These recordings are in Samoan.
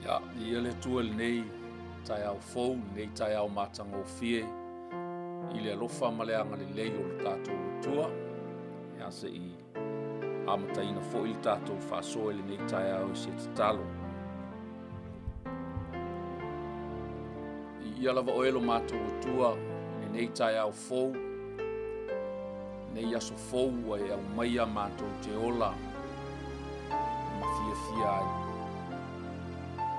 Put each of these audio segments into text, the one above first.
Ia, viia le Atua i lenei taeao fou, lenei taeao matagofie i le alofa ma le agalelei o le tatou Atua. Ia, se i amataina foi le tatou faasoa i lenei taeao i se tatalo. Viia lava oe lo matou Atua i lenei taeao fou, lenei aso fou ua e aumaia matou te ola ma fiafia ai.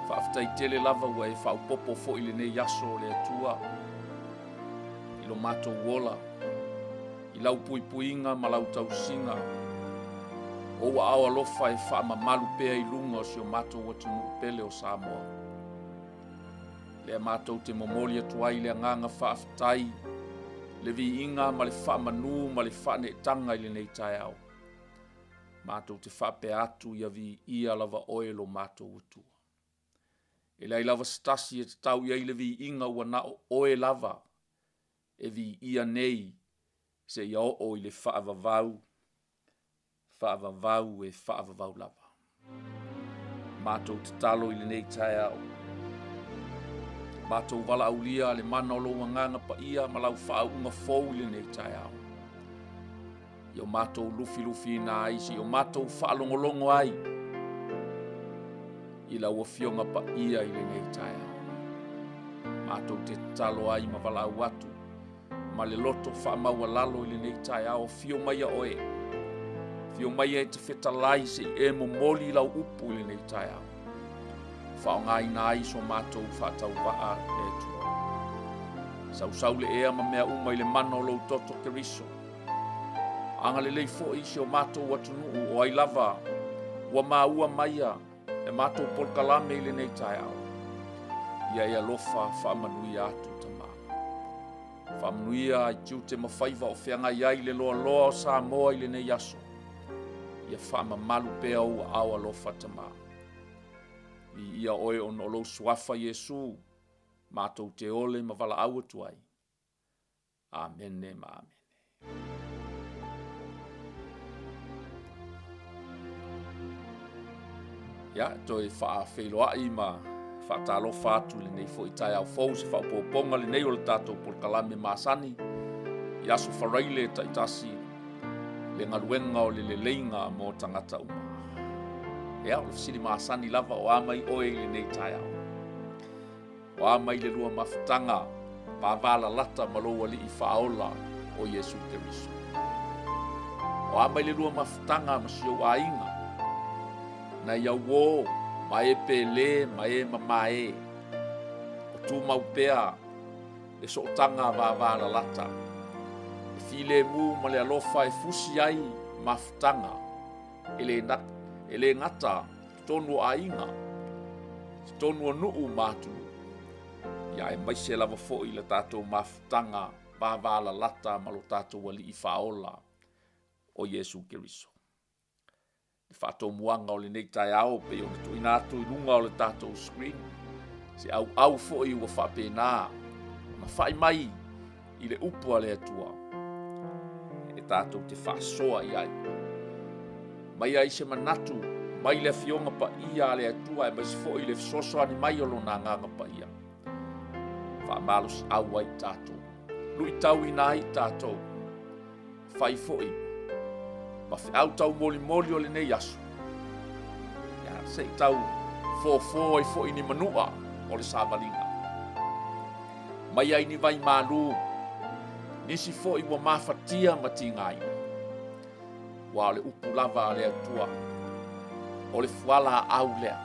Faafetai tele lava ua e faaopoopo foi i lenei aso o le Atua i lo matou ola, i lau puipuiga ma lau tausiga. O ou aao alofa e faamamalu pea i luga o si o matou atunuu pele o Samoa. Lea matou te momoli atu ai le agaga faafetai, le viiga ma le faamanu ma le faaneetaga i lenei taeao. Matou te faapea atu ia viia lava oe lo matou Atua. E leai lava se tasi e tatau i ai le viiga ua na o oe lava e viia nei seia oo i le faavavau faavavau e faavavau lava. Matou tatalo i lenei taeao. Matou valaaulia le mana o lou agaga paia ma lau faauuga fou i lenei taeao. Ia o matou lufilufiina ai, se i o matou faalogologo ai i lau Afioga paia i lenei taeao. Matou te tatalo ai ma valaau atu ma le loto faamaualalo i lenei taeao, afio maia oe, afio maia e te fetalai se i e momoli lau upu i lenei taeao, faaaogaina ai so matou faatauvaa le Atua. Sausau le ea ma mea uma i le mana o lou toto Keriso. Agalelei foi i si o matou atunuu o ai lava ua maua maia le matou polokalame i lenei taeao. Ia e alofa faamanuia atu Tama. Faamanuia i tiute ma faiva o feagai ai le loaloa o Samoa i lenei aso. Ia faamamalu pea ou aao alofa Tama. Viia oe ona o lou suafa Iesu, matou te ole ma valaau atu ai. Amene ma amene. Ia, toe faafeiloai ma faatalofa atu i lenei foi taeao fou, se faaopoopoga lenei o le tatou polokalame masani i aso Faraile taitasi le galuega o le leleiga mo tagata uma. Ia, o le fesili masani lava o a mai oe i lenei taeao. O a mai le lua mafutaga vavalalata ma lou Alii Faaola o Iesu Keriso? O a mai le lua mafutaga ma si ou aiga, nai au uō ma e pele ma e mamae, o tumau pea le sootaga vavalalata, le filemu ma le alofa e fusi ai mafutaga E le, e le gata totonu o aiga, totonu o nuu ma atunuu, ia aemaise lava foi le tatou mafutaga vavalalata ma lo tatou Alii Faaola o Iesu Keriso. Le faatomuaga o lenei taeao pei ona tuuina atu i luga o le tatou screen, se auau foi ua faapena ona fai mai i le upu a le Atua e tatou te faasoa i ai. Mai ai se manatu mai le Afioga Paia a le Atua aemaise foi le fesoasoani mai o Lona Agaga Paia. Faamalosiau ai tatou, luitauina ai tatou, fai foi ma feau taumolimoli o lenei aso. Ia, se i tau fofo ai foi ni manua o le savaliga. Mai ai ni vai malū, nisi foi ua mafatia ma tigaina. Ua o le upu lava a le Atua, o le fualaau lea,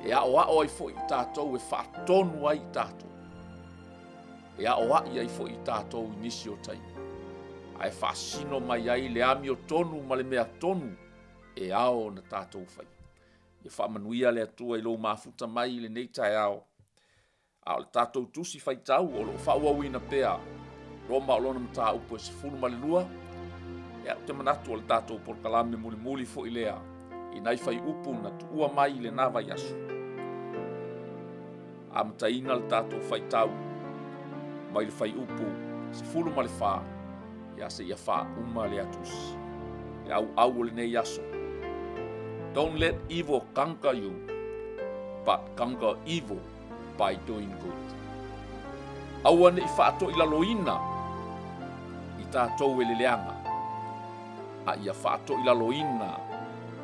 e aoao ai foi i tatou, e faatonu ai i tatou, e aoai ai foi i tatou i nisi o taimi, ae faasino mai ai le amiotonu ma le mea tonu e ao ona tatou faia. Ia faamanuia le Atua i lou mafuta mai i lenei taeao. A o le tatou tusi faitau o lo o faaauauina pea Roma o lona mataupu e 12, ia, ou te manatu o le tatou polokalame mulimuli foi lea i nai faiupu na tuua mai i lena vaiaso. Amataina le tatou faitau mai le faiupu 14, ia seia faauma lea tusi. Le auau o lenei aso. Don't let evil conquer you. but conquer evil by doing good. Aua ne i faatoilaloina i tatou e le leaga, a ia faatoilaloina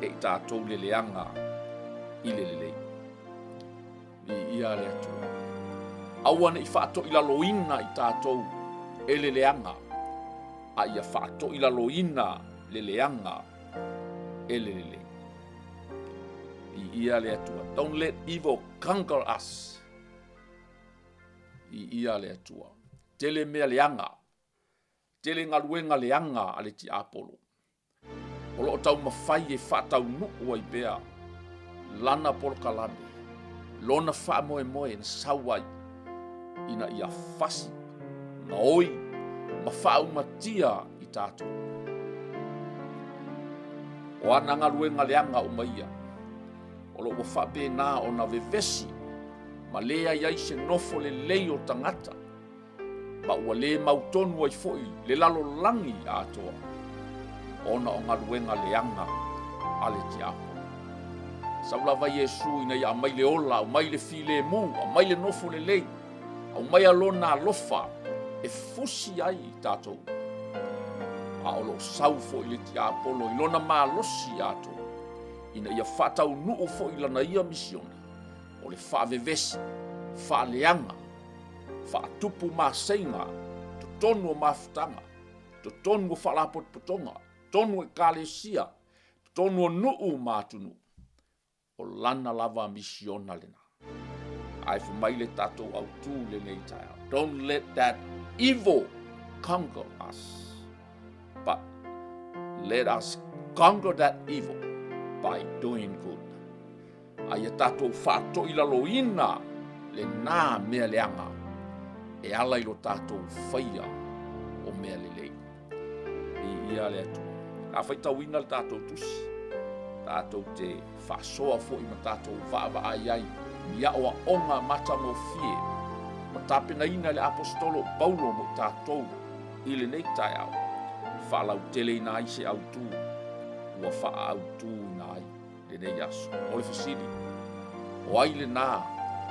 e i tatou le leaga i le lelei. Viia le Atua. Aua ne i faatoilaloina i tatou e le leaga, a ia faatoilaloina le leaga e le lelei. Viia le Atua. Don't let evil conquer us. Viia le Atua. Tele mea leaga, tele galuega leaga a le tiapolo. O lo o taumafai e faataunuu ai pea lana polokalame, lona faamoemoe na sau ai ina ia fasi, gaoi ma faaumatia i tatou. O ana galuega leaga uma ia, o lo o ua faapena ona vevesi ma leai ai se nofo lelei o tagata, ma ua le mautonu ai foi le lalolagi atoa ona o galuega leaga a le tiapo. Sau lava Iesu ina ia aumai le ola, aumai le filemu, aumai le nofo lelei, aumaia lona alofa e fusi ai i tatou. A o lo o sau foi le tiapolo i lona malosi atoa ina ia faataunuu foi lana ia misiona o le faavevesi, faaleaga, faatupu maseiga totonu o mafutaga, totonu o faalapotopotoga, totonu o ekalesia, totonu o nuu ma atunuu. O lana lava misiona lena. Ae fai mai le tatou autu i lenei taeao, don't let that evil conquer us, but let us conquer that evil by doing good. A ia tatou faatoilaloina lenā mea leaga e ala i lo tatou faia o mea lelei. Viia le Atua. A faitauina le tatou tusi, tatou te faasoa foi ma tatou vaavaai ai ni aoaoga matagofie ua tapenaina e le Aposetolo o Paulo mo i tatou i lenei taeao, e faalauteleina ai se autu ua faaautuina ai lenei aso. O le fesili, o ai lenā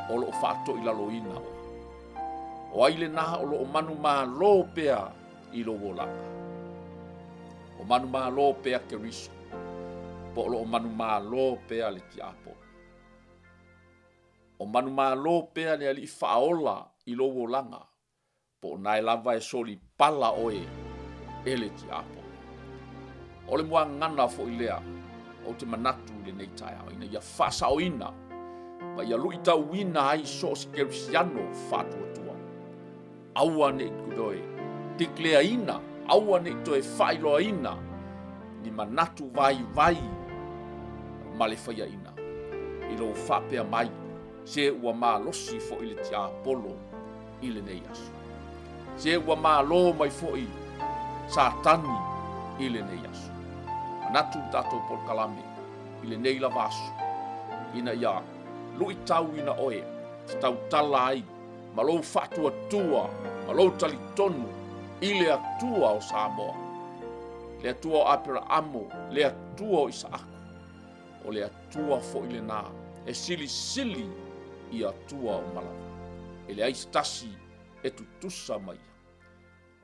o lo o faatoilaloina oe? O ai lenā o lo o manumalo pea i lou olaga? O manumalo pea Keriso, po o lo o manumalo pea le tiapolo? O manumalo pea le Alii Faaola i lou olaga, po o nae lava e soli pala oe e le tiapolo. O le muagana foi lea ou te manatu i lenei taeao ina ia faasaoina ma ia luitauina ai so o se kerisiano faatuatua. Aua ne i toe declareina, aua ne i toe faailoaina ni manatu vaivai ma le faiaina i lou faapea mai se ua malosi foi le tiapolo i lenei aso. Se ua malo mai foi Satani i lenei aso. Manatu le tatou polokalame i lenei lava aso, ina ia luitauina oe te tautala ai ma lou faatuatua ma lou talitonu i le Atua o Samoa, le Atua o Aperaamo, le Atua o Isaako. O le Atua foi lenā e silisili i Atua uma lava. E leai se tasi e tutusa ma ia.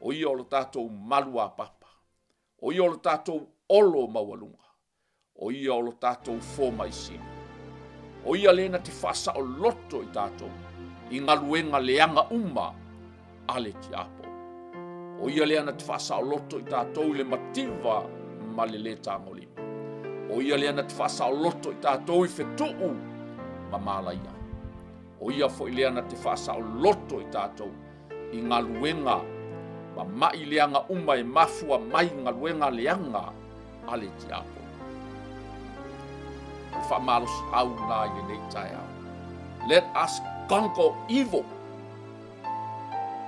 O ia o lo tatou malu apapa. O ia o lo tatou olo maualuga. O ia o lo tatou fomai sili. O ia lea na te faasaoloto i tatou i galuega leaga uma a le tiapo. O ia lea na te faasaoloto i tatou i le mativa ma le lē tagolima. O ia lea na te faasaoloto i tatou i fetuu ma malaia. O ia foi lea na te faasaoloto i tatou i galuega ma ma'i leaga uma e mafua mai i galuega leaga a le tiapo. O le faamalosiau lena i lenei taeao. Let us conquer evil.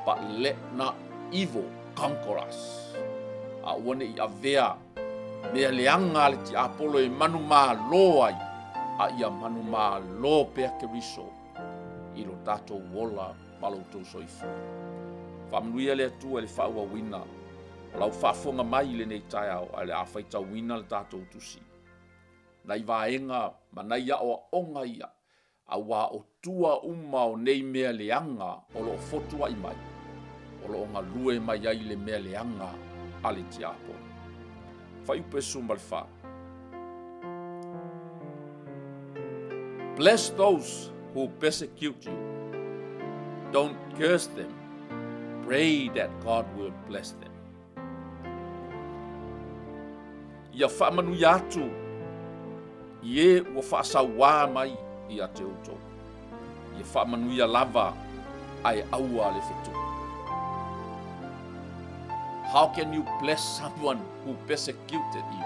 But let not evil conquer us. A ua ne i avea mea leaga a le tiapolo e manumalo ai, a ia manumalo pea Keriso i lo tatou ola ma lo outou soifua. Faamanuia le Atua i le faaauauina o lau faafofoga mai i lenei taeao, ae o le a faitauina le tatou tusi. Nai vaega ma nai aoaoga ia. Auā o tua uma o nei mea leaga o lo o fotuaʻi mai, o lo o galue mai ai le mea leaga a le tiapolo. Fuaiupu 14. Bless those who persecute you. Don't curse them. Pray that God will bless them. Ia faamanuia atu i e ua faasauā mai ia te outou. Ia faamanuia lava ae aua le fetuʻu. How can you bless someone who persecuted you?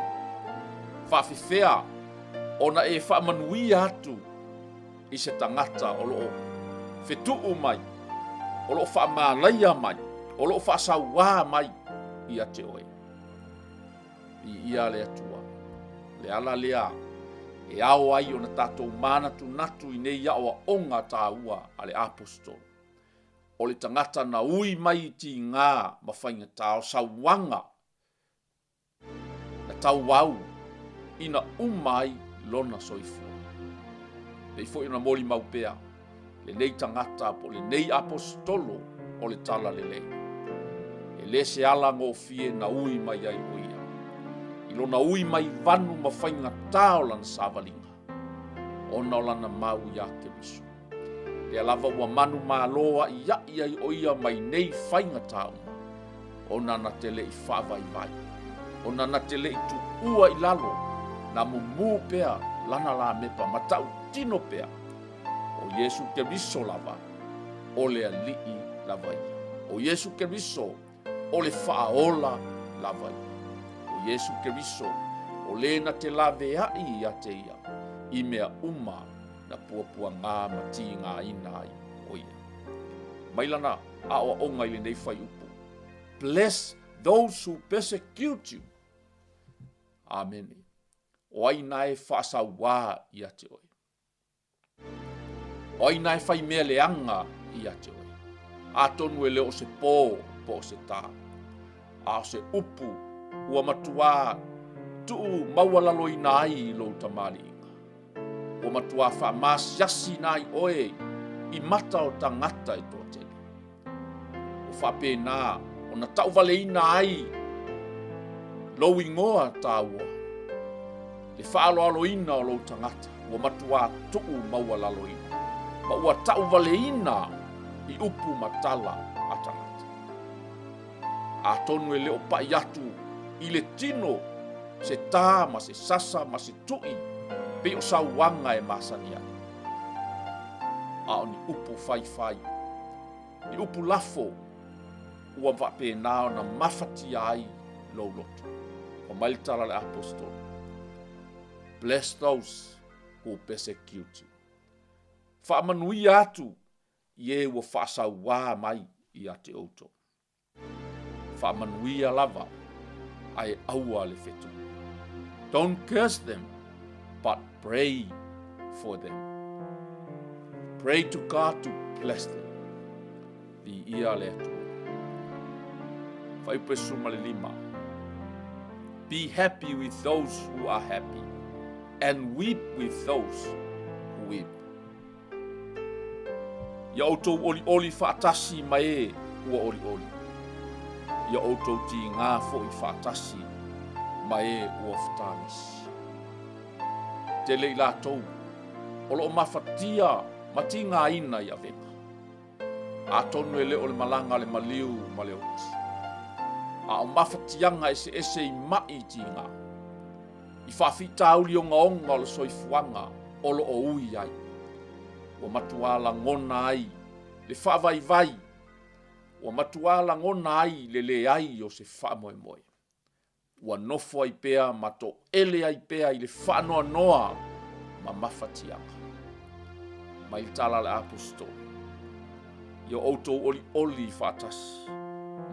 Faafefea ona e faamanuia atu i se tagata o lo o fetuʻu mai, o lo o faamalaia mai, o lo o faasauā mai ia te oe. Viia le Atua. Le ala lea e ao ai ona tatou mānatunatu i nei aoaoga tāua a le Aposetolo. O le tagata na ui mai i tigā ma faigata o sauaga na tauau ina uma ai lona soifua. Pei foi ona molimau pea lenei tagata po o lenei aposetolo o le Tala Lelei. E le se ala gofie na ui mai ai o ia. I lona ui mai vanu ma faigata o lana savaliga, ona o lana mau iā Keriso. Lea lava ua manumalo aʻiaʻi ai ʻo ia mai nei faigata uma, ona na te le i faavaivai, ona na te le i tuua i lalo, na mumu pea lana lamepa ma tautino pea, ʻo Iesū Keriso lava, ʻo le Aliʻi lava ia. ʻO Iesū Keriso, ʻo le Faaola lava ia. ʻO Iesū Keriso, ʻo lē na te laweaʻi iā te ia, i mea uma na puapuagā ma tīgāina ai ʻo ia. Mai lana aʻoaʻoga i lenei fuaiupu, Bless those who persecute you. Āmene. ʻO ai na e faasauā iā te oe? ʻO ai na e fai mea leaga ia te oe? Atonu e le o se pō po o se tā, a o se upu ua matuā tuu maualaloina ai i lou tamaliiga. Ua matuā faamasiasi na ai oe i mata o tagata e toatele. Ua faapena ona tauvaleina ai lou igoa taua, le faaaloaloina o lou tagata ua matuā tuu maualaloina, ma ua tauvaleina i upu ma tala a tagata. Atonu e le o paʻi atu i le tino se tā ma se sasa ma se tuʻi pei o sauaga e masani ai. A o ni upu faifai, ni upu lafo ua faapena ona mafatia ai lou loto. Fai mai le tala a le Aposetolo, Bless those who persecute you. Faamanuia atu i e ua faasauā mai ia te outou. Faamanuia lava, ae aua le fetu. Don't curse them, but pray for them. Pray to God to bless them. Viia le Atua. Fuaiupu 15. Be happy with those who are happy, and weep with those who weep. Ia outou ʻoliʻoli faatasi ma e ua ʻoliʻoli. Ia outou tigā foʻi faatasi ma e ua fetagisi. Tele i latou o lo o mafatia ma tigāina i avega. Atonu e le o le malaga a le maliu ma le oti. A o mafatiaga eseese i maʻi i tigā. I faafitauli ogaoga o le soifuaga o lo o ui ai. Ua matuā lagona ai le faavaivai, ua matuā lagona ai le leai o se faamoemoe. Ua nofo ai pea ma toʻele ai pea i le faanoanoa ma mafatiaga. Mai le tala a le Aposetolo, Ia outou ʻoliʻoli faatasi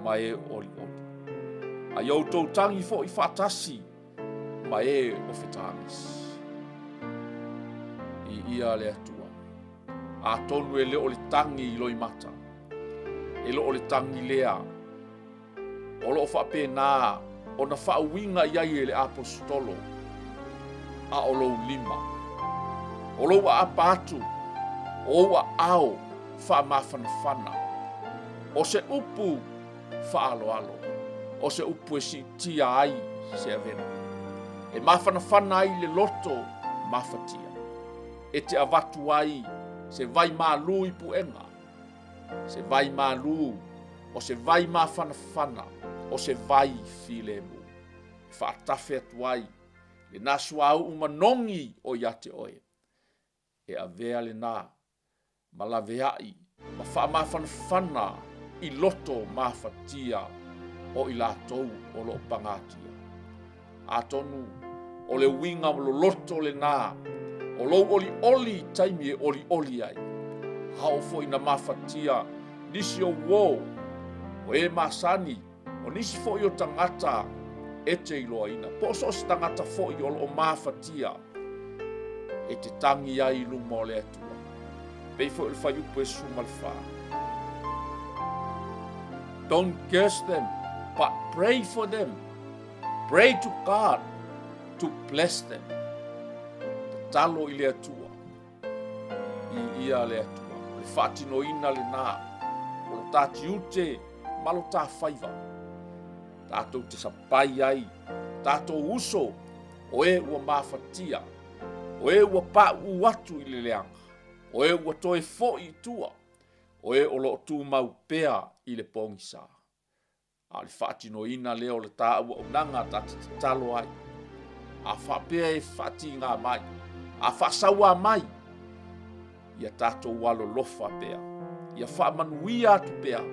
ma e ʻoliʻoli, a ia outou tagi foʻi faatasi ma e o fetagisi. Viia le Atua. Atonu e le o le tagi i loimata, e le o le tagi lea o lo o faapena ona faauiga i ai e le Aposetolo, a o lou lima, o lou aapa atu. O ou aao faamafanafana, o se upu faaaloalo, o se upu e siitia ai se avega, e mafanafana ai le loto mafatia, e te avatu ai se vai malū i puega, se vai malū, o se vai mafanafana, o se vai filemu, e faatafe atu ai lenā suauu manogi o ia te oe, e avea lenā ma laveai ma faamafanafana i loto mafatia o i latou o lo o pagatia. Atonu o le uiga loloto lenā o lou olioli i taimi e olioli ai, a oo foi ina mafatia nisi o uō, o e masani, O nisi foi o tagata e te iloaina, po o so o se tagata foi o lo o mafatia e te tagi ai i luma o le Atua. Pei foi o le fuaiupu e 14. Don't curse them, but pray for them. Pray to God to bless them. Tatalo i le Atua. Viia le Atua. O le faatinoina lenā o lo tā tiute ma lo tā faiva. Tātou te sapai ai, tātou uso, o e ua mafatia, o e ua paʻuʻu atu i le leaga, o e ua toe foʻi i tua, o e o lo o tumau pea i le pogisa. A o le faatinoina lea o le tā auaunaga ta te tatalo ai. A faapea e faatīgā mai, a faasauā mai, ia tātou alolofa pea, ia faamanuia atu pea,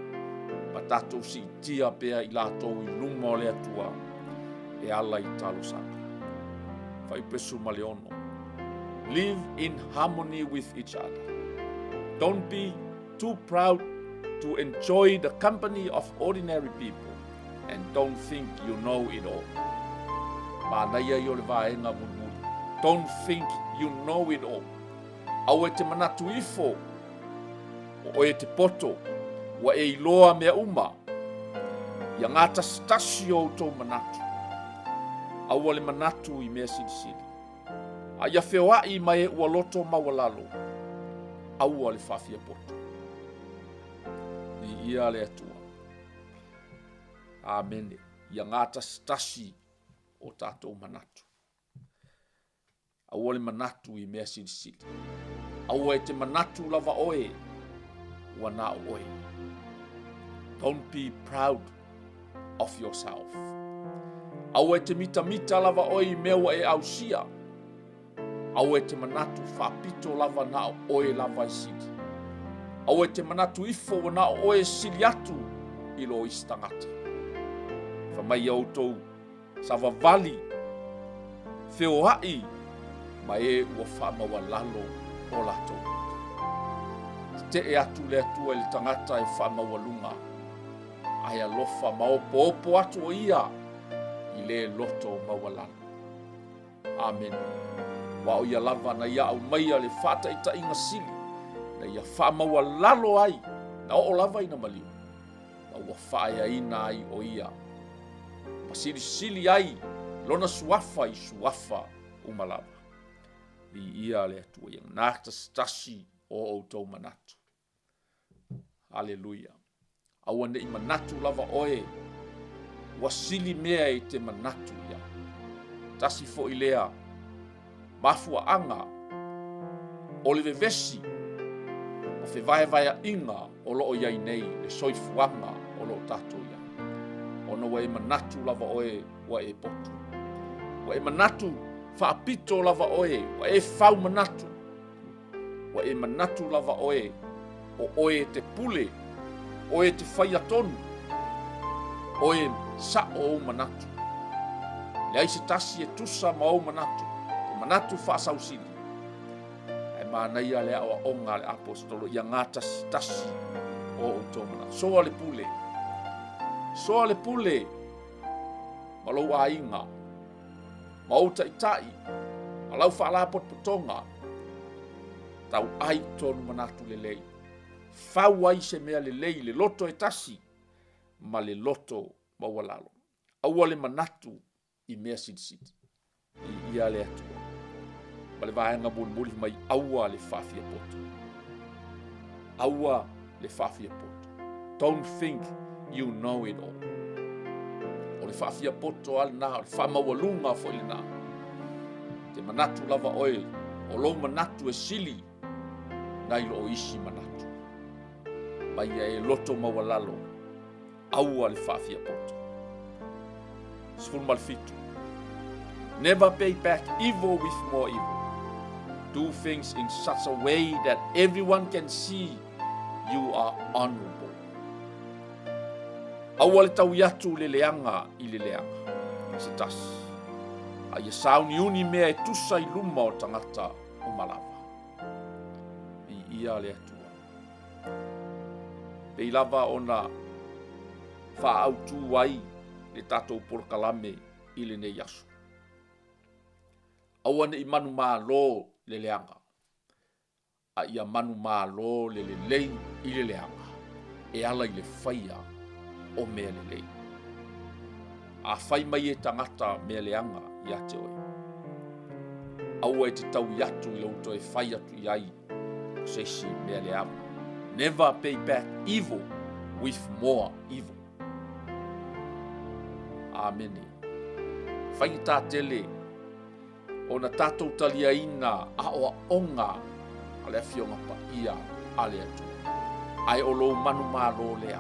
ma tātou siitia pea i latou i luma o le Atua e ala i talosaga. Fuaiupu 16. Live in harmony with each other. Don't be too proud to enjoy the company of ordinary people and don't think you know it all. Manaia ia o le vaega mulimuli. Don't think you know it all. Aua e te manatu ifo o oe te poto, ua e iloa mea uma. Ia gātasitasi o outou manatu. Aua le manatu i mea silisili. A ia feoaʻi ma e ua loto maualalo, aua le faafiapoto. Viia le Atua. Amene. Ia gātasitasi o tātou manatu. Aua le manatu i mea silisili. Aua e te manatu lava oe, ua na o oe. Don't be proud of yourself. Aua e te mitamita lava oe i mea ua e ausia. Aua e te manatu faapito lava na o oe lava e sili. Aua e te manatu ifo ua na o oe e sili atu i lo isi tagata. Fai mai ia outou savavali, feoaʻi ma e ua faamaualalo o latou loto. Teteʻe atu le Atua i le tagata e faamaualuga. Ae alofa ma opoopo atu o ia i le loto maualalo. Amene. Aua o ia lava na ia aumaia le faataitaiga sili, na ia faamaualalo ai, na oo lava ina maliu, ma ua faaeaina ai o ia, ma silisili ai lona suafa i suafa uma lava. Viia le Atua ia gātasitasi o outou manatu. Aleluia. Aua ne i manatu lava oe, ua sili mea i te manatu ia. Tasi foi lea mafuaaga o le vevesi ma fevaevaeaiga o lo o i ai nei le soifuaga o lo o tatou i ai. Ona ua e manatu lava oe ua e poto. Ua e manatu faapito lava oe, ua e fau manatu. Ua e manatu lava oe, o oe e te pule, oe e te faia tonu, oe saʻo ou manatu. Leai se tasi e tusa ma ou manatu, te manatu faasausili. Ae manaia le aoaoga a le aposetolo ia gātasitasi o outou manatu. Soa le pule, soa le pule ma lou aiga, ma ou taitai, ma lau faalapotopotoga, tauai tonu manatu lelei. Fau ai se mea lelei le loto e tasi ma le loto maualalo. Aua le manatu i mea silisili. Viia le Atua. Ma le vaega mulimuli mai aua le faafiapoto. Aua le faafiapoto. Don't think you know it all. O le faafiapoto lava lena, o le faamaualuga foi lena. Te manatu lava oe, o lou manatu e sili nai lo isi manatu. Ma ia e loto maualalo, aua le faafiapoto. 17. Never pay back evil with more evil. Do things in such a way that everyone can see you are honorable. Aua le taui atu le leaga i le leaga. Se tasi. A ia sauniuni mea e tusa i luma o tagata uma lava. Viia le Atua. Pei lava ona faaautu ai le tatou polokalame i lenei aso. Aua ne i manumalo le leaga, a ia manumalo le lelei i le leaga e ala i le faia o mea lelei. A fai mai e tagata mea leaga ia te oe, aua e te taui atu i lou toe fai atu i ai o se isi mea leaga. Never pay back evil with more evil. Amene. Faigata tele ona tatou taliaina aoaoga a le Afioga Paia a le Atua. Ae o lou manumalo lea.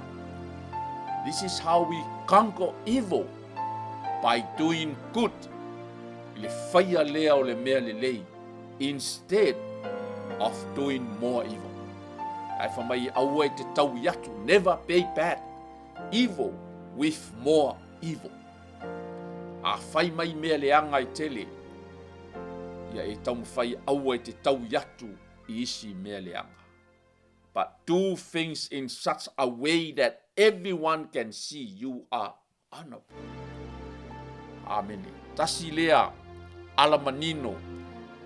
This is how we conquer evil by doing good. I le faia lea o le mea lelei instead of doing more evil. Ae fai mai aua e te taui atu, never pay back evil with more evil. A fai mai mea leaga e tele, ia e taumafai aua e te taui atu i isi mea leaga. But do things in such a way that everyone can see you are honorable. Amene. Tasi lea ala manino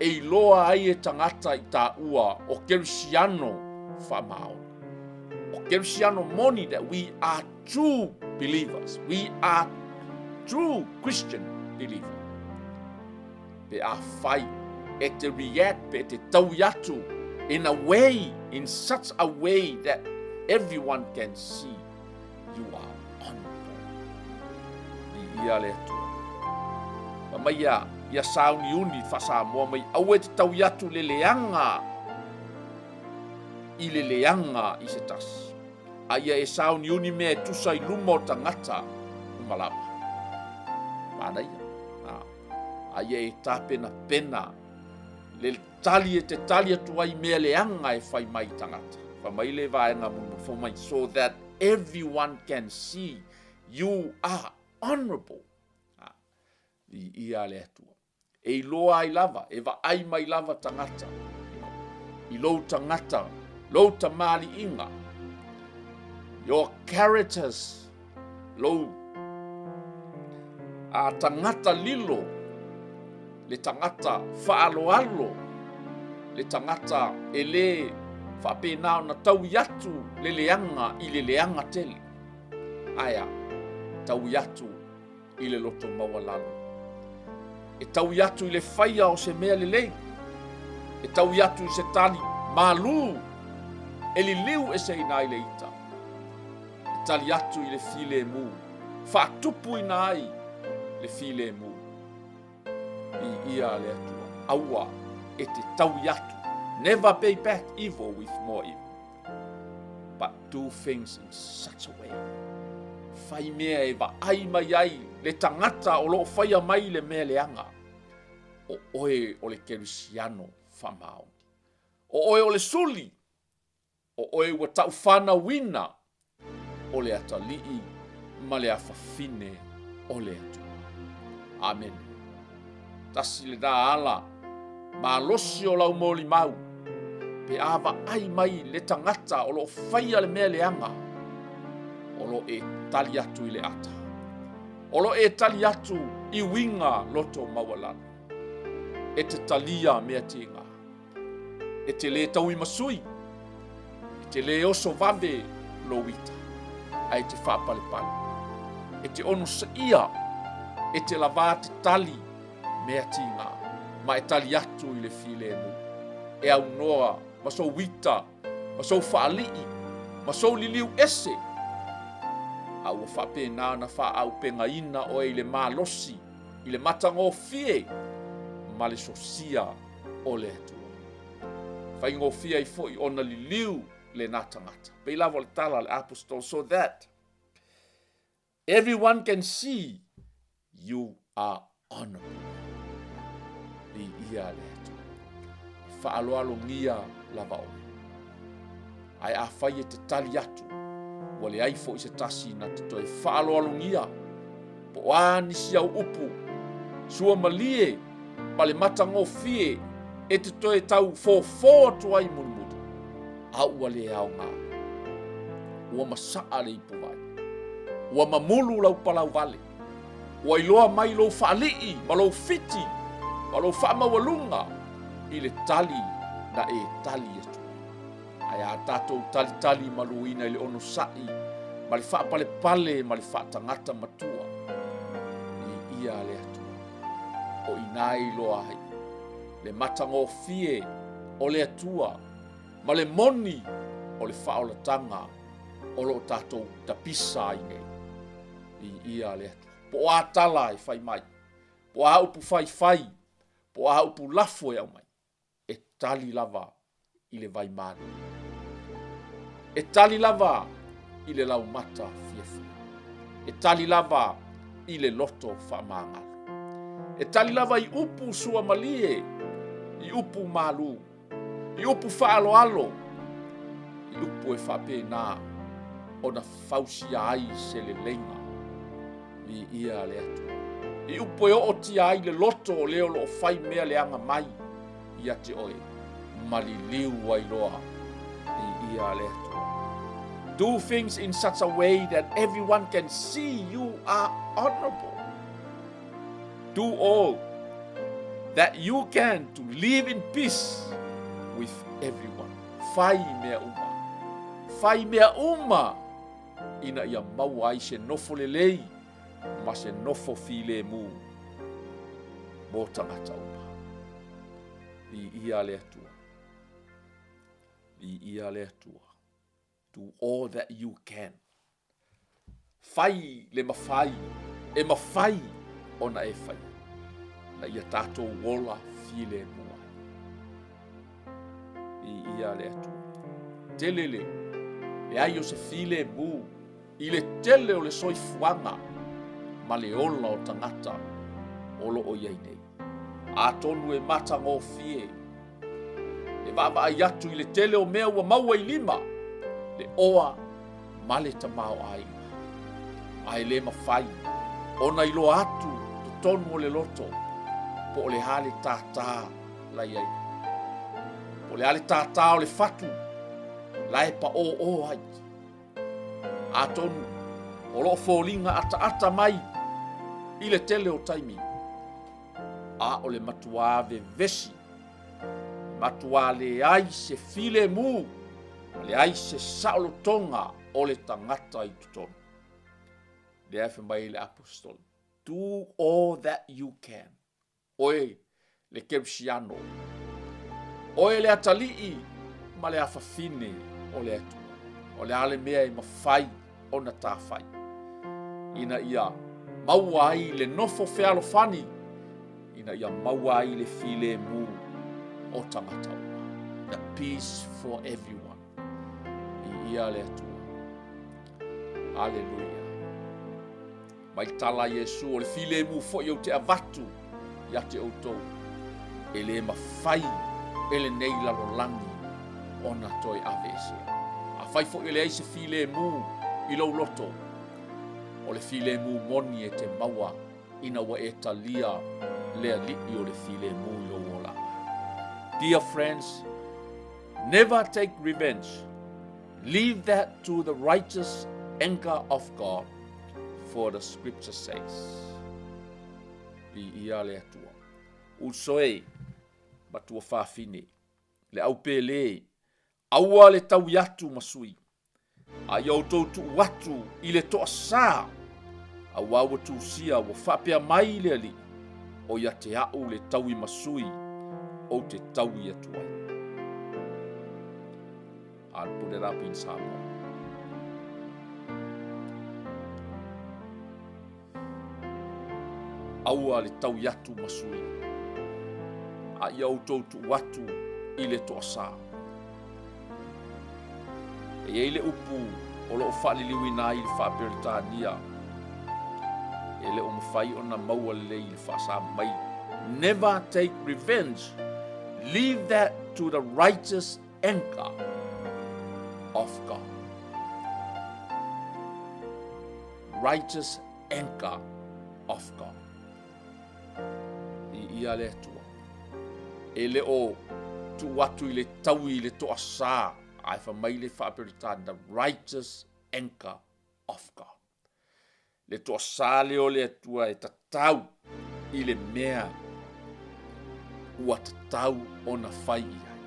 e iloa ai e tagata i taua o Kerisiano faamaoni. O Kerisiano moni that we are true believers. We are true Christian believer. Pe a fai e te react, pe te taui atu in a way, in such a way that everyone can see you are honorable. Viia le Atua. Fai mai ia, ia sauniuni faa-Samoa mai, aua e te taui atu le leaga i le leaga i se tasi. A ia e sauniuni mea e tusa i luma o tagata uma lava. Manaia. A, a ia e tapenapena le tali e te tali atu ai mea leaga e fai mai i tagata. Fai mai le vaega mulimuli, fai mai, so that everyone can see you are honorable. A, viia le Atua. E iloa ai lava, e vaai mai lava tagata, you know, i lou tagata, lou tamaliiga, your characters, lou a tagata lilo, le tagata faaaloalo, le tagata e lē faapena ona taui atu le leaga i le leaga tele. Ae a? Taui atu i le loto maualalo. E taui atu i le faia o se mea lelei. E taui atu i se tali malū e liliu eseina ai le ita. E tali atu i le filemu, faatupuina ai le filemu. Viia le Atua. Aua e te taui atu. Never pay back evil with more evil. But do things in such a way. Fai mea e vaai mai ai le tagata o lo o faia mai le mea leaga. O oe o le Kerisiano faamaoni. O oe o le suli O oe ua taufanauina o le atalii ma le afafine o le Atua. Amene. Tasi lena ala malosi o lau molimau, pe a vaai mai le tagata o lo o faia le mea leaga, o lo e tali atu i le ata. O lo e tali atu i uiga loto maualalo. E te talia mea tiga. E te lē tauimasui, e te lē oso vave lou ita, ae e te faapalepale. E te onosaia, e te lavā te tali mea tigā, ma e tali atu i le filemu. E aunoa ma sou ita ma sou faalii, ma sou liliu ese, a ua faapena ona faaaupegaina oe i le malosi, i le matagofie ma le sosia o le Atua. Faigofie ai foi ona liliu lena tagata. Pei lava o le tala a le Aposetolo, so that everyone can see you are honorable. Viia le Atua. E faaaloalogia lava oe. Ae afai e te tali atu, ua leai foi se tasi na te toe faaaloalogia, po o a nisi au upu, sua malie ma le matagofie e te toe tau fofo atu ai mulimuli, a ua le aoga. Ua masaa le ipuvai. Ua mamulu lau palauvale. Ua iloa mai lou faalii ma lou fiti ma lou faamaualuga i le tali na e tali atu ai. Ae a tatou talitali maluina i le onosai ma le faapalepale ma le faatagata matua, viia le Atua. O i ina e iloa ai le matagofie o le Atua ma le moni o le faaolataga o lo o tatou tapisa ai nei. Viia le Atua. Po o a tala e fai mai, po o a upu faifai, po o a upu lafo e aumai, e tali lava i le vai malu. E tali lava i le laumata fiafia. E tali lava i le loto faamagalo. E tali lava i upu suamalie, i upu malu, i upu faaaloalo, i upu e faapena ona fausia ai se leleiga. Viia le Atua. I upu e ootia ai le loto o le o lo o fai mea leaga mai ia te oe, ma liliu ai loa. Viia le Atua. Do things in such a way that everyone can see you are honorable. Do all that you can to live in peace with everyone. Fai mea uma. Fai mea uma ina ia maua ai se nofo lelei ma se nofo filemu mo tagata uma. Viia le Atua. Viia le Atua. Do all that you can. Fai le mafai e mafai ona e faia, na ia tatou ola filemu ai. Viia le Atua. Tele le leai o se filemu i le tele o le soifuaga ma le ola o tagata o lo o i ai nei. Atonu e matagofie le vaavaai atu i le tele o mea ua maua i lima, le oa ma le tamaoaiga. Ae le mafai ona iloa atu totonu o le loto po o le a le tātā la i ai. Po o le a le tātā o le fatu la e paōō ai. Atonu o lo o foliga ataata mai i le tele o taimi, a o le matuā vevesi, matuā leai se filemu, ma leai se saolotoga o le tagata i totonu. Lea e fai mai ai le Aposetolo, Do all that you can. Oe le Kerisiano, oe le atalii ma le afafine o le Atua. O le a le mea e mafai ona ta fai, ina ia maua ai le nofo fealofani, ina ia maua ai le filemu o tagata uma. The peace for everyone. Viia le Atua. Aleluia. Mai tala a Iesu, o le filemu foi ou te avatu ia te outou, e le mafai e lenei lalolagi ona toe aveesea. Afai foi e leai se filemu i lou loto, o le filemu moni e te maua ina ua e talia le Alii o le filemu i lou olaga. Dear friends, never take revenge. Leave that to the righteous anger of God, for the scripture says. Viia le Atua. Uso e, matua fafine, le au pele, aua le taui atu ma sui, a ia outou tuu atu i le toasā, auā ua tusia ua faapea mai le Alii, o ia te a'u le taui ma sui ou te taui atu ai. I'll put it up in Samoa. Aua le taui atu ma sui, a ia outou tuu atu i le toasā. E i ai le upu o lo o faaliliuina ai i le Faa-Peretania, e le o mafai ona maua lelei i le faasa mai, Never take revenge, leave that to the righteous anger of God. Righteous anger of God. I ia le Atua. E le o tuu atu i le taui i le toasā, ae fai mai le Faa-Peretania, the righteous anger of God. Le toasā lea o le Atua e tatau i le mea ua tatau ona fai i ai.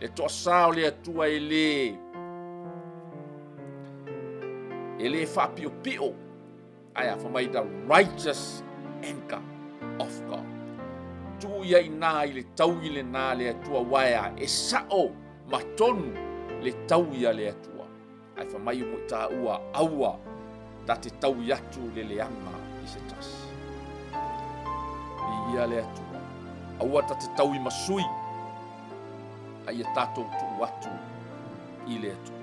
Le toasā o le Atua e le e le faapiopio ae a fai mai the righteous anger of God. Tuu ia inā i le taui lenā le Atua aua e sa'o ma tonu le taui a le Atua. Ae fai mai o moʻitaua aua ta te taui atu le leaga i se tasi. Viia le Atua. Aua ta te taui ma sui, a ia tatou tuu atu i le Atua.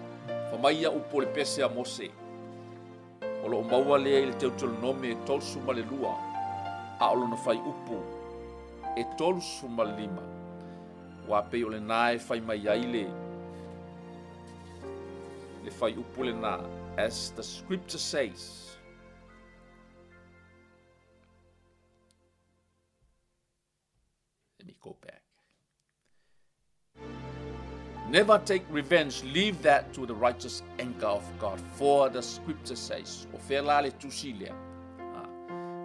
Fai mai ia upu o le pese a Mose, o lo o maua lea i le Teutelonome e 32, a o lona fuaiupu e 35, aua pei o lena e fai mai ai le le fuaiupu lena, as the scripture says. Let me go back. Never take revenge, leave that to the righteous anger of God, for the scripture says. O fea la le tusi lea?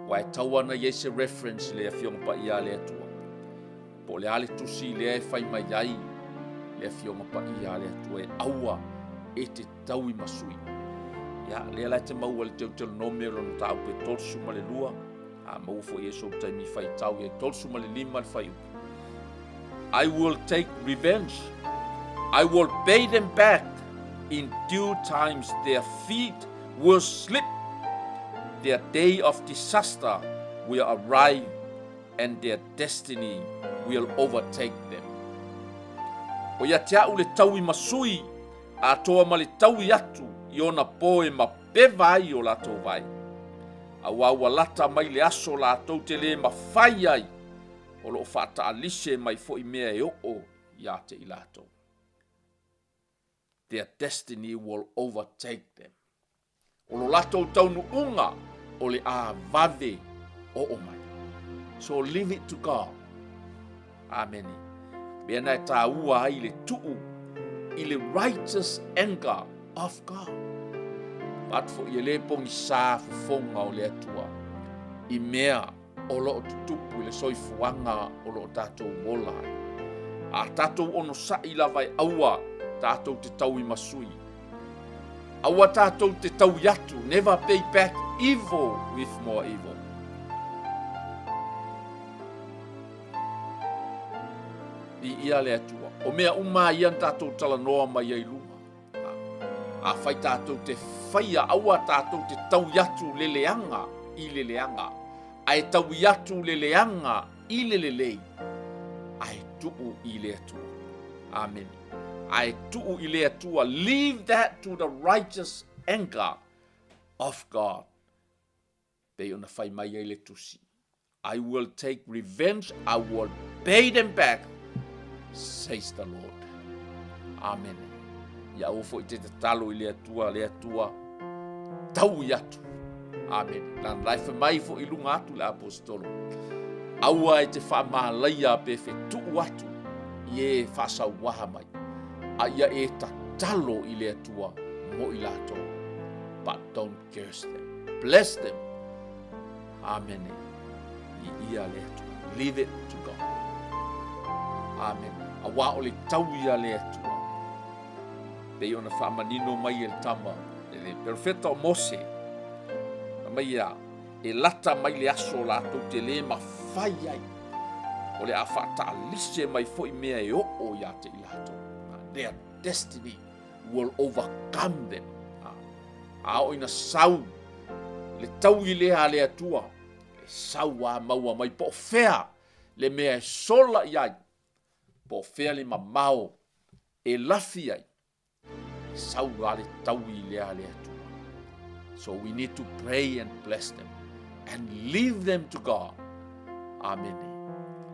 Aua e tau ana i ai se reference le Afioga Paia a le Atua. Po o le a le tusi lea e fai mai ai le Afioga Paia a le Atua e aua e te taui ma sui. Ia, lea la e te maua le Teutelonome o lona mataupu e 32, a maua foi e sou taimi faitau ia 35 le fuaiupu. I will take revenge. I will pay them back in due times. Their feet will slip. Their day of disaster will arrive and their destiny will overtake them. O ia te a'u le taui ma sui, atoa ma le taui atu i ona po e mapeva ai o latou vai. Auā ua lata mai le aso latou te lē mafai ai, o lo o faataalise mai foi mea e oo ia te i latou. Their destiny will overtake them. O lo latou taunuuga o le a vave oo mai. So leave it to God. Amene. Mea na e tāua ai le tuu i le righteous anger of God. Atu foi e le pogisā fofoga o le Atua i mea o lo o tutupu i le soifuaga o lo o tatou ola ai. A tatou onosaʻi lava e aua tatou te taui ma sui. Aua tatou te taui atu, never pay back evil with more evil. Viia le Atua. O mea uma ia na tatou talanoa mai ai luga. Afai tatou te faia, aua tatou te taui atu le leaga i le leaga, ae taui atu le leaga i le lelei, ae tuu i le Atua. Amene. Ae tuu i le Atua. Leave that to the righteous anger of God. Pei ona fai mai ai le tusi, I will take revenge, I will pay them back, says the Lord. Amene. Ia aua foi te tatalo i le Atua, le Atua, taui atu. Amene. Lana la e fai mai foi i luga atu le aposetolo. Aua e te faamalaia pe fetuu atu i e faasauaha mai, a ia e tatalo i le Atua mo i latou. But don't Curse them. Bless them. Amene. Viia le Atua. Leave it to God. Amene. Auā o le taui a le Atua. Pei ona faamanino mai e le tama, e le perofeta o Mose, fai mai ia, e lata mai le aso latou te lē mafai ai, o le a faataalise mai foi mea e oo ia te i latou. Their destiny will overcome them. A oo ina sau le taui lea a le Atua, e sau a maua mai po o fea le mea e sola i ai, po o fea le mamao e lafi ai, e sau a le taui lea a le Atua. So we need to pray and bless them and leave them to God. Amene.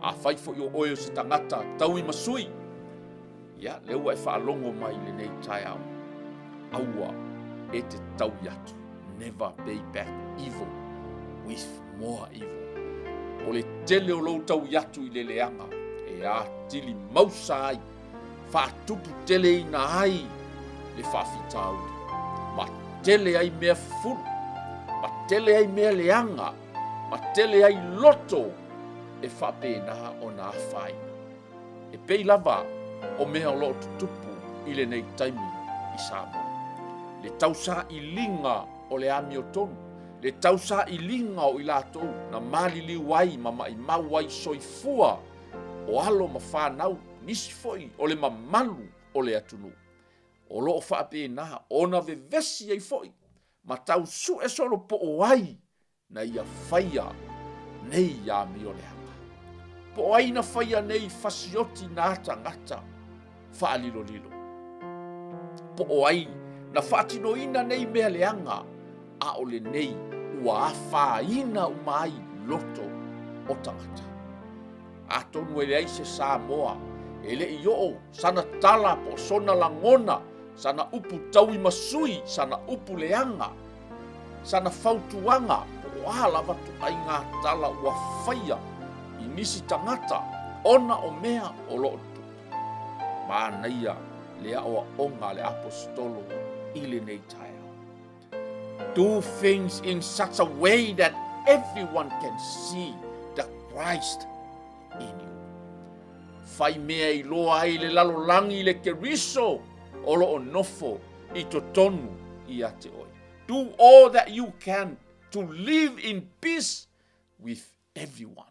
Afai foi o oe o se tagata taui ma sui, ia, lea ua e faalogo mai i lenei taeao, aua e te taui atu. Never pay back evil with more evil. O le tele o lou taui atu i le leaga e atili mausa ai, faatupu teleina ai le faafitauli, ma tele ai mea fufulu, ma tele ai mea leaga, ma tele ai loto e faapena ona afaina. E pei lava o mea o lo o tutupu i lenei taimi i Samoa. Le tausailiga o le amiotonu, le tausailiga o i latou na maliliu ai ma maimau ai soifua o alo ma fanau, nisi foi o le mamalu o le atunuu. O lo o faapena ona vevesi ai foi ma tau sue solopo ai na ia faia nei amio leaga. Po o ai na faia nei fasioti nā tagata faalilolilo? Po o ai na faatinoina nei mea leaga a o lenei ua afaina uma ai loto o tagata? Atonu e leai se Samoa e le i oo sana tala po o sona lagona, sana upu tauimasui, sana upu leaga, sana fautuaga po o a lava ituaiga tala ua faia i nisi tagata ona o mea o lo o tutupu. Manaia le aoaoga a le Aposetolo i lenei taeao. Do things in such a way that everyone can see the Christ in you. Fai mea i loa ai le lalolagi le Keriso o lo o nofo i totonu ia te oe. Do all that you can to live in peace with everyone.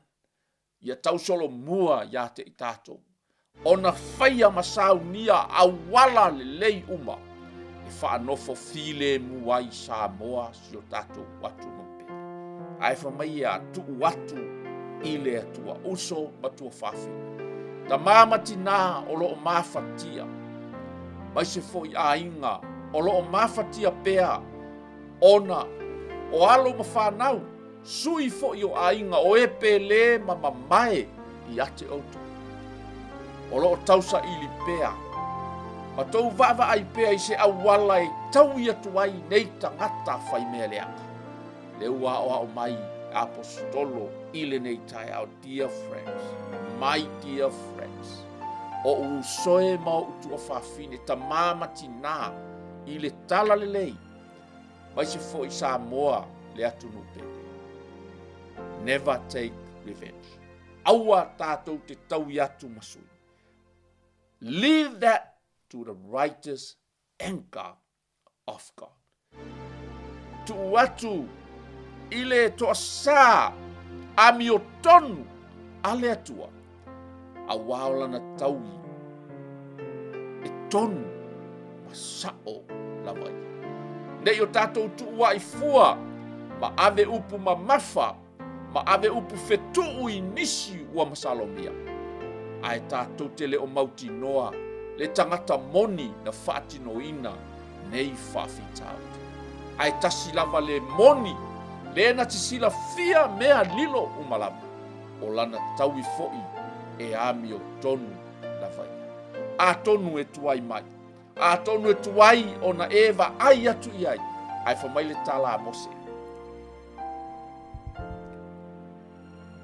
Ia tausolomua ia te i tatou, ona faia ma saunia auala lelei uma e faanofo filemu ai Samoa si o tatou atunuu pele. Ae fai mai ia tuu atu i le Atua, uso ma tuafafine, tamā ma tinā o lo o mafatia, maise foi aiga o lo o mafatia pea ona o alo ma fanau, sui foi o aiga o e pele ma mamae ia te outou. O lo o tausaili pea ma tou vaavaai pea i se auala e taui atu ai nei tagata fai mea leaga. Lea ua aoao mai Aposetolo i lenei taeao, dear friends, my dear friends, oʻu uso e ma oʻu tuafafine, tamā ma tinā, i le tala lelei, maise foi Samoa le atunuu pele. Never take revenge. Aua tatou te taui atu ma sui. Leave that to the righteous anger of God. Tuu atu i le toasā amiotonu a le Atua, auā o lana taui e tonu ma saʻo lava ia. Ne i o tatou tuuaʻi fua ma ave upu mamafa ma ave upu fetuu i nisi ua masalomia, ae tatou te le o mautinoa le tagata moni na faatinoina nei faafitauli. Ae tasi lava le moni le na te silafia mea lilo uma lava, o lana taui foi e amiotonu lava ia. Atonu e tuai mai, atonu e tuai ona e vaai atu i ai, ae fai mai le tala a Mose,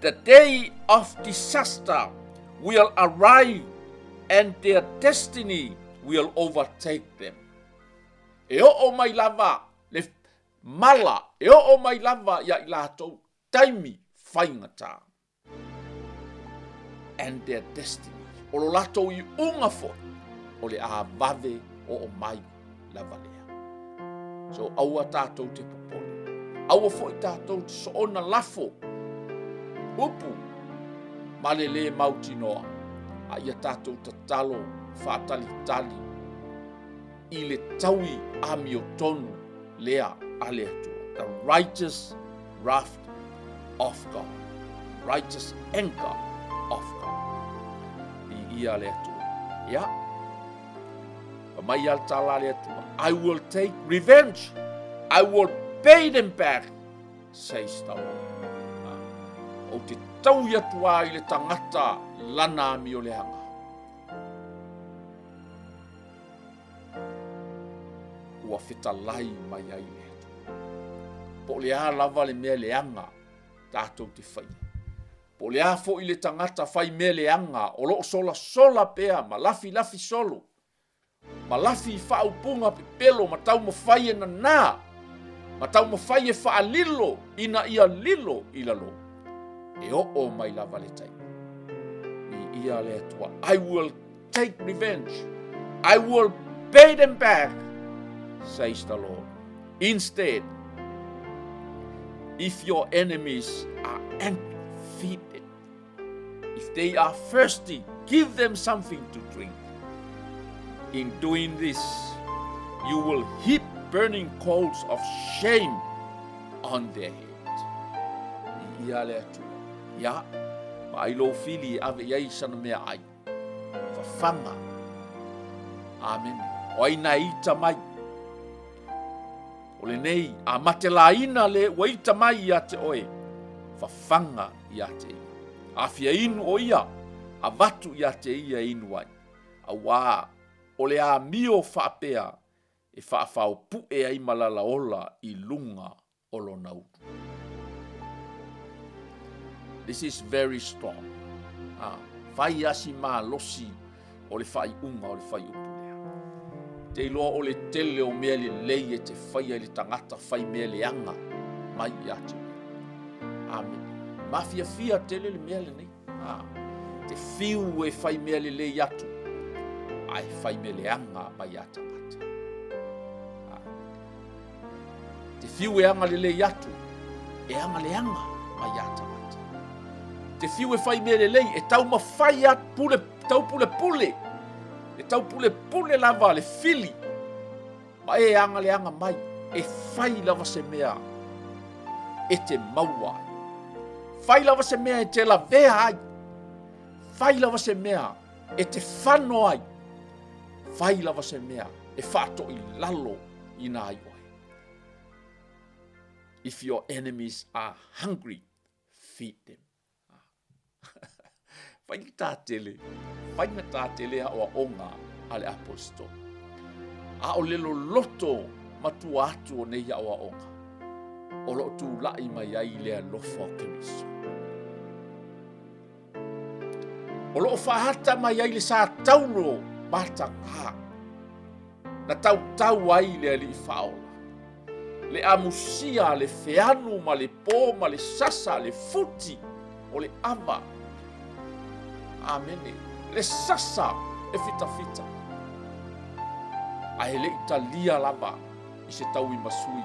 The day of disaster will arrive and their destiny will overtake them. E oo mai lava le mala, e oo mai lava ia i latou taimi faigata. And their destiny. O lo latou iuga foi, o le a vave oo mai lava lea. So aua tatou te popole. Aua foi tatou te soona lafo upu ma le lē mautinoa, a ia tatou tatalo faatalitali i le taui amiotonu lea a le Atua. The righteous wrath of God. Righteous anger of God. Viia le Atua. Ia. Fai mai le tala a le Atua. I will take revenge. I will pay them back, says the Lord. Ou te taui atu ai i le tagata lana amioleaga. Ua fetalai mai ai le Atua. Po o le a lava le mea leaga tatou te faia. Po o le a foi le tagata fai mea leaga o lo o solasola pea ma lafilafi solo, ma lafi i faaupuga pepelo ma taumafai e nanā, ma taumafai e faalilo ina ia lilo i lalo, e oo mai lava le taimi. Viia le Atua. I will take revenge. I will pay them back, says the Lord. Instead, if your enemies are angry, feed them. If they are thirsty, give them something to drink. In doing this, you will heap burning coals of shame on their head. Viia le Atua. Ia, vaai lou fili e ave i ai sana meaai. Fafaga. Amene. O ai na ita mai? O lenei, a matelaina le ua ita mai ia te oe, fafaga ia te ia. A fia inu o ia, avatu ia te ia e inu ai. Auā, o le amio faapea e faafaopuʻe ai malala ola i luga o lona ulu. This is very strong. Ah, fai asi malosi o le faaiuga o le fuaiupu lea. Te iloa o le tele o mea lelei e te faia i le tagata fai mea leaga mai ia te oe. Amene. Mafiafia tele le mea lenei. Ah, te fiu e fai mea lelei atu, ae fai mea leaga mai ia tagata. Ah. Te fiu e agalelei atu, e agaleaga mai ia tagata. Te fiu e fai mea lelei, e taumafai atu pule, taupulepule, e taupulepule lava le fili, ma e agaleaga mai, e fai lava se mea e te maua ai. Fai lava se mea e te lavea ai. Fai lava se mea e te fano ai. Fai lava se mea e faatoilalo ina ai oe. If your enemies are hungry, feed them. Faigata tele, faigata tele aoaoga a le aposetolo. A o le loloto matua atu o nei aoaoga, o lo o tula'i mai ai le alofa o Keriso. O lo o faahata mai ai le sa taulo matagā na tautau ai le Alii Faaola, le amusia, le feanu ma le pō ma le sasa, le futi o le ava. Amene. Le sasa e fitafita. Ae le i talia lava i se tauimasui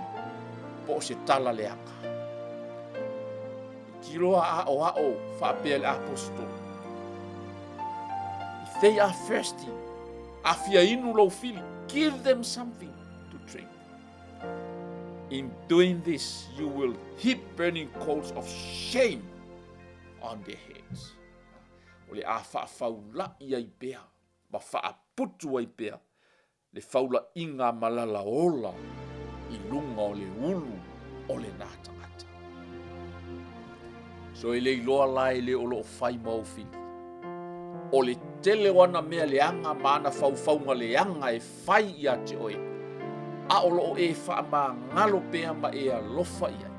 po o se tala leaga. Tilo a aʻoaʻo faapea le aposetolo. If they are thirsty, a fia inu lou fili, give them something to drink. In doing this, you will heap burning coals of shame on their heads. O le a faafaulaʻi ai pea ma faaputu ai pea le faulaʻiga malala ola i luga o le ulu o lena tagata. So e le iloa la e le o lo o fai ma ou fili. O le tele o ana mea leaga ma ana faufauga leaga e fai ia te oe, a o lo o e faamagalo pea ma e alofa i ai,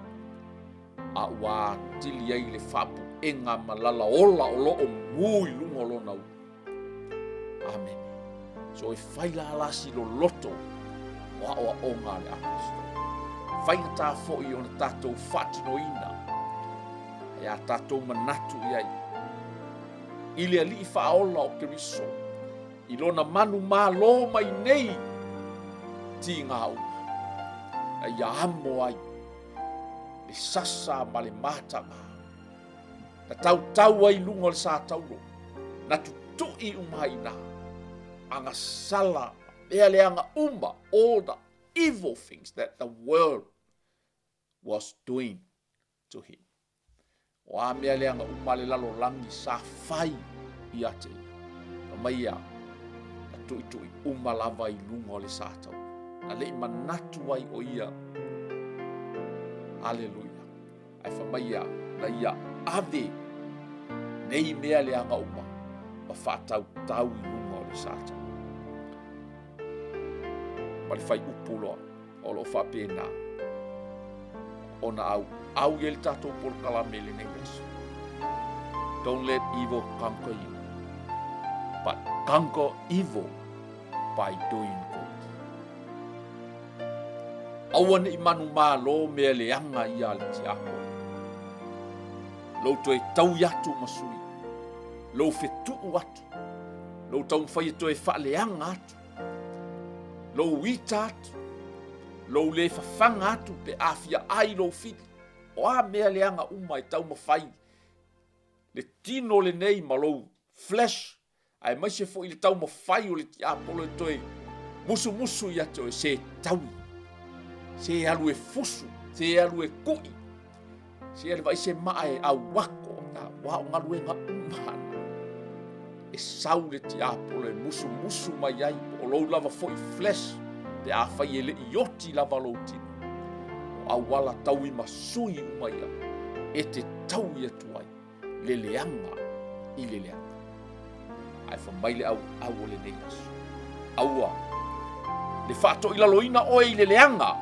a ua atili ai le faapuega malala ola o lo o mu i luga o lona ulu. Amene. So e fai la la si loloto o aʻoaʻoga a le aposetolo. Faigata foi ona tatou faatinoina e a tatou manatu i ai i le Alii Faaola o Keriso i lona manumalo mai nei tiga uma na ia amo ai le sasa ma le mataga Na tautau ai i luga o le sa taulo, na tutuʻi uma ai i ina, agasala Mea leaga uma, all the evil things that the world was doing to him. O a mea leaga uma a le lalolagi sa fai ia te ia. Fai mai ia, na tuitui uma lava i luga o le sa taua. Na le i manatu ai o ia. Aleluia. Ae fai mai ia, na ia ave nei mea leaga uma ma faatautau i luga o le sa taua. Ma le faiupu loa. O lo o faapena ona auau i ai le tatou polokalame i lenei aso. Don't let evil conquer you, but conquer evil by doing good. Aua ne i manumalo mea leaga ia a le tiapolo. Lou toe taui atu ma sui, lou fetuu atu, lou taumafai e toe faaleaga atu, lou ita atu, lou le fafaga atu pe a fia ai lou fili. O a mea leaga uma e taumafai le tino lenei ma lou flesh, aemaise foi le taumafai o le tiapolo e toe musumusu ia te oe, se taui, se alu e fusu, se alu e kui, Se alu vaai se maa e auako, aua o galuega uma ana. E sau le tiapolo e musumusu mai ai, po o lou lava foi flesh, pe afai e le i oti lava lou tino. O auala tauimasui uma ia, e te taui atu ai le leaga i le leaga. Ae fai mai le auau o lenei aso, aua le faatoilaloina oe i le leaga,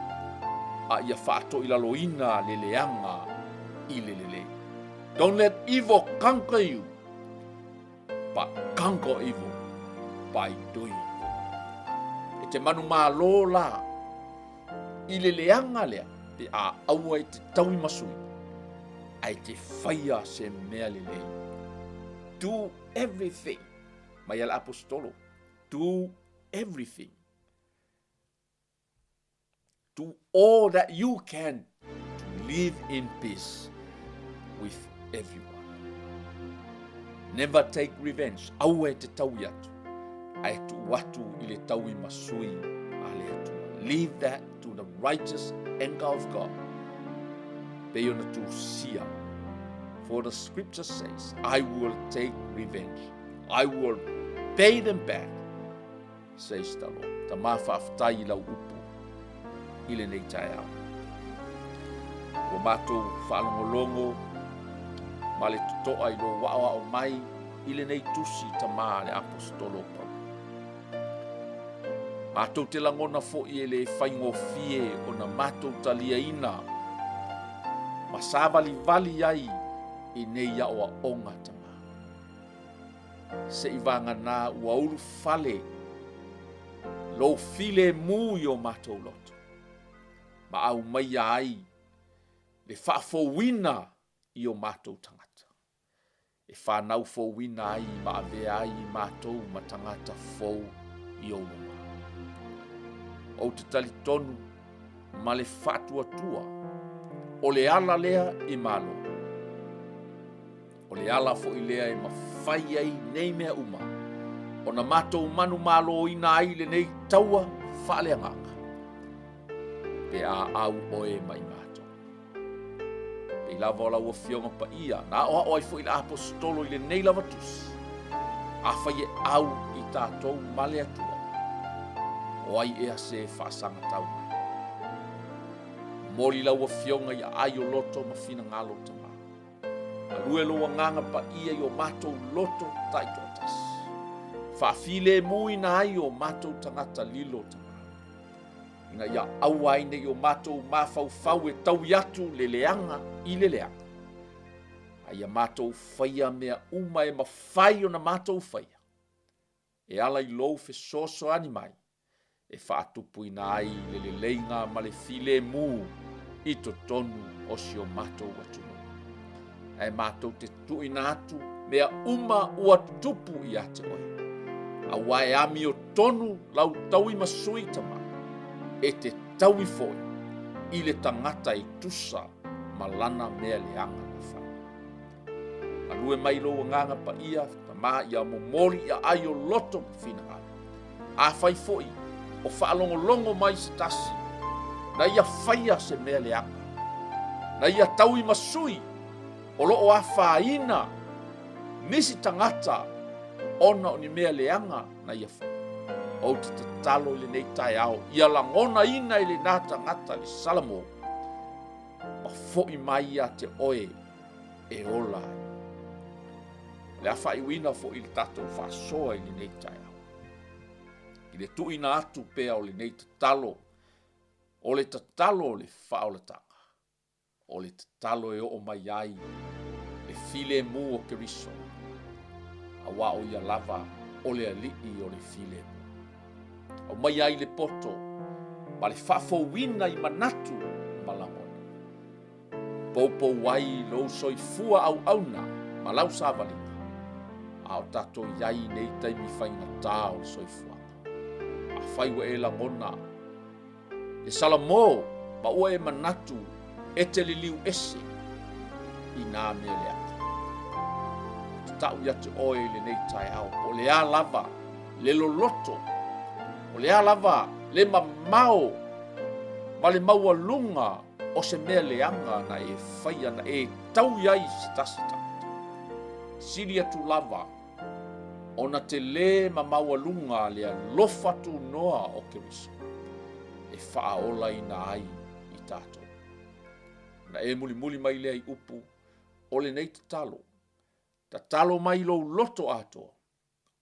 a ia faatoilaloina le leaga i le lelei. Don't let evil conquer you, but conquer evil by doing good. E te manumalo la i le leaga lea pe a aua e te tauimasui, ae te faia se mea lelei. Do everything. Mai a le Aposetolo, do everything. Do all that you can to live in peace with everyone. Never take revenge. Aua e te taui atu. Ae tuu atu i le tauimasui a le Atua. Leave that to the righteous anger of God. Pei ona tusia. For the scripture says, I will take revenge. I will pay them back, says the Lord. Tama faafetai i lau upu i lenei taeao. Ua matou faalogologo ma le totoa i lou aoao mai i lenei tusi tama a le Aposetolo o Paulo. Matou te lagona foi e le faigofie ona matou taliaina ma savalivali ai i nei aoaoga tama. Seivaganā ua ulufale lou filemu i o matou loto, ma aumaia ai le faafouina i o matou tagata, e fanau fouina ai ma avea ai i matou ma tagata fou i ou luma. Ou te talitonu ma le faatuatua, o le ala lea i Malo. O le ala foi lea e mafai ai nei mea uma ona matou manumaloina ai lenei taua faaleagaga, pe a au oe ma i matou. Pei lava o lau Afioga Paia, na aoao ai foi le Aposetolo i lenei lava tusi, afai e au i tatou ma le Atua, o ai ea se faasagatau mai? Momoli lau Afioga i aai o loto ma finagalo tama. Galue lou agaga paia i o matou loto taitoatasi. Faafilemuina ai o matou tagata lilo tama. Ina ia aua ai nei o matou mafaufau e taui atu le leaga i le leaga. A ia matou faia mea uma e mafai ona matou faia. E ala i lou fesoasoani mai e faatupuina ai le leleiga ma le filemu i totonu o si o matou atunuu. Ae matou te tuuina atu mea uma ua tupu ia te oe, aua e amiotonu lau tauimasui tama, e te taui foi i le tagata e tusa ma lana mea leaga na fai. Galue mai lou agaga paia, tama ia momoli i aai o loto ma finagalo. Afai foi o faalogologo mai se tasi, na ia faia se mea leaga, na ia tauimasui o lo o afaina nisi tagata ona o ni mea leaga na ia faia. Ou te tatalo i lenei taeao ia lagonaina e lena tagata le Salamo ma foi mai ia te oe e ola ai. O le a faaiuina foi le tatou faasoa i lenei taeao. I le tuuina atu pea o lenei tatalo, o le tatalo o le faaolataga, o le tatalo e oo mai ai le filemu o Keriso, auā o ia lava o le Alii o le filemu. Aumaia ai le poto ma le faafouina i manatu ma lagona. Poupou ai lou soifua auauna ma lau savaliga, a o tatou i ai i nei taimi faigata o le soifuaga. Afai ua e lagona le Salamo ma ua e manatu e te liliu ese i nā mea leaga. Ou te ta'u ia te oe i lenei taeao, po o le a lava le loloto, o le a lava le mamao ma le maualuga o se mea leaga na e faia na e taui ai i se tasi tagata. Sili atu lava ona telē ma maualuga le alofa tunoa o Keriso e faaolaina ai i tatou. Ona e mulimuli mai lea i upu o lenei tatalo, tatalo mai lou loto atoa,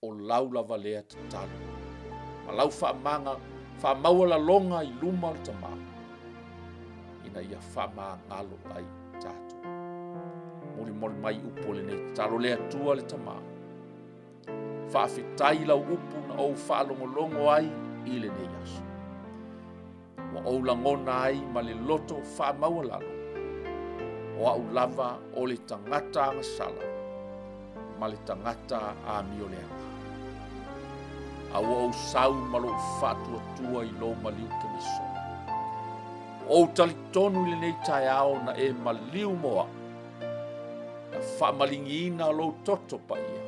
o lau lava lea tatalo ma lau faamaga faamaualaloga i luma o le Tama, ina ia faamagalo ai tatou. Molimoli mai upu o lenei tatalo le Atua le Tama. Faafetai lau upu na ou faalogologo ai i lenei aso. Ua ou lagona ai ma le loto faamaualalo, o au lava o le tagata agasala ma le tagata amioleaga. A ua ou sau ma lou faatuatua i lou maliu Keriso. Ua ou talitonu i lenei taeao na e maliu mo au, na faamaligiina lou toto paia,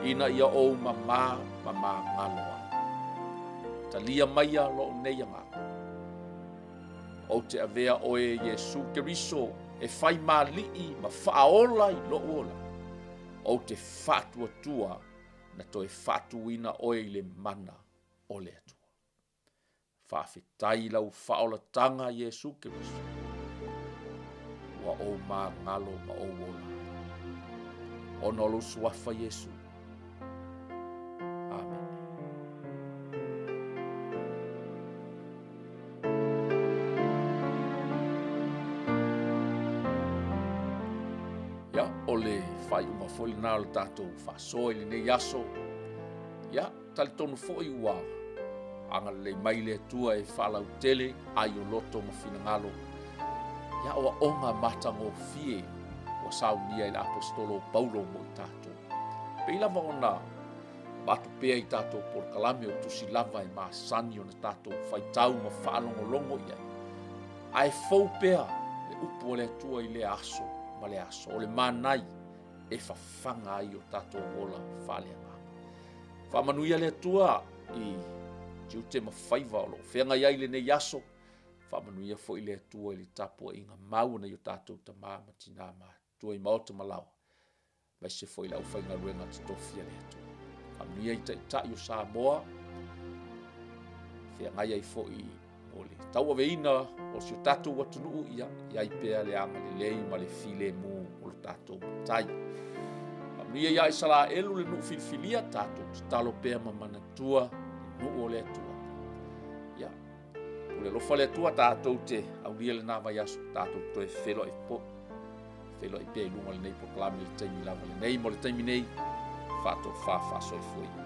ina ia ou mamā ma magalo ai. Talia maia lou nei agaga. Ou te avea oe Iesu Keriso e fai malii ma faaola i lou ola. Ou te faatuatua na toe faatuina oe i le mana o le Atua. Faafetai i lau faaolataga Iesu Keriso. Ua ou magalo ma ou ola ai. Ona o lou suafa Iesu. Amene. Ia, o le faaiuga foi lena o le tatou faasoa i lenei aso. Ia, talitonu foi ua agalelei mai le Atua e faalautele ai o loto ma finagalo. Ia, o aoga matagofie ua saunia e le Aposetolo o Paulo mo i tatou. Pei lava ona avatu pea i tatou polokalame o tusi lava e masani ona tatou faitau ma faalogologo i ai. Ae fou pea le upu a le Atua i lea aso ma le aso, o le manai e fafaga ai o tatou ola faaleagaga. Faamanuia le Atua i tiute ma faiva o lo o feagai ai lenei aso. Faamanuia foi le Atua i le tapuaiga mau a nai o tatou tama ma tina matutua i maota ma laoa, aemaise foi le aufaigaluega totofi a le Atua. Faamanuia i taitai o Samoa, feagai ai foi o le tauaveina o si o tatou atunuu, ia i ai pea le agalelei ma le filemu o lo tatou Matai. Faamanuia ia Isaraelu le nuu filifilia, tatou tatalo pea ma manatua le nuu o le Atua. Ia, pule alofa le Atua tatou te aulia lena vaiaso, tatou toe feiloai po feiloai pea i luga o lenei polokalame i le taimi lava lenei mo le taimi nei, faatofa faasoifua ia.